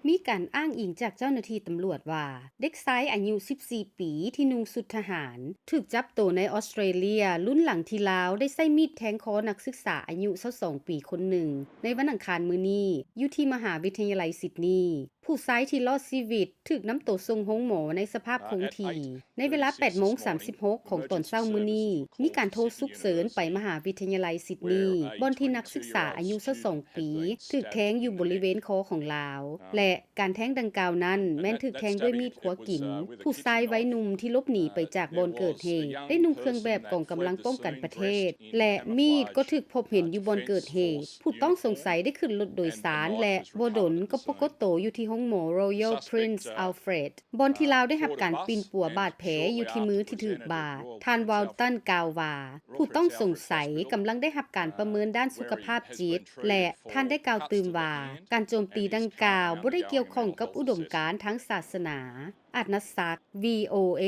ມີການອ້າງອີງຈາກເຈົ້າໜ້າທີ່ຕຳຫຼວດວ່າ ເດັກຊາຍອາຍຸສິບສີ່ປີທີ່ນຸ່ງຊຸດທະຫານ ຖືກຈັບໂຕໃນອອສເຕຣເລຍ ລຸນຫຼັງທີ່ລາວໄດ້ໃຊ້ມີດແທງຄໍນັກສຶກສາອາຍຸຊາວສອງປີຄົນໜຶ່ງ ໃນວັນອັງຄານມື້ນີ້ ຢູ່ທີ່ມະຫາວິທະຍາໄລຊິດນີ. ຜູ້ຊາຍທີ່ລອດຊີວິດຖືກນຳໂຕສົ່ງໂຮງໝໍໃນສະພາບຄົງທີ່. ໃນເວລາແປດໂມງສາມສິບຫົກຂອງຕອນເຊົ້າມື້ນີ້ ມີການໂທສຸກເສີນໄປມະຫາວິທະຍາໄລຊິດນີ ບ່ອນທີ່ນັກສຶກສາອາຍຸຊາວສອງປີ ຖືກແທງຢູ່ບໍລິເວນຄໍຂອງລາວ ແລະ ການແທງດັ່ງກ່າວນັ້ນແມ່ນຖືກແທງດ້ວຍມີດຄົວກິນ. ຜູ້ຊາຍໄວໜຸ່ມທີ່ຫຼົບໜີໄປຈາກບ່ອນເກີດເຫດ ໄດ້ນຸ່ງເຄື່ອງແບບກອງກຳລັງປ້ອງກັນປະເທດ ແລະ ມີດກໍຖືກພົບເຫັນຢູ່ບ່ອນເກີດເຫດ. ຜູ້ຕ້ອງສົງໄສໄດ້ຂຶ້ນລົດໂດຍສານ ແລະ ບໍ່ດົນກໍປາກົດໂຕຢູ່ທີ່ໂຮງໝໍ Royal Prince Alfred ບ່ອນທີ່ລາວໄດ້ຮັບການປິ່ນປົວບາດແຜຢູ່ທີ່ມືທີ່ຖືກບາດ. ທ່ານ Walton ກ່າວວ່າ ຜູ້ຕ້ອງສົງໄສກຳລັງໄດ້ຮັບການປະເມີນດ້ານສຸຂະພາບຈິດ ແລະ ທ່ານໄດ້ກ່າວຕື່ມວ່າ ການໂຈມຕີດັ່ງກ່າວບໍ່ໄດ້ກ່ຽວຂ້ອງກັບອຸດົມການທາງສາສະໜາ. ອັດນະສັກ VOA.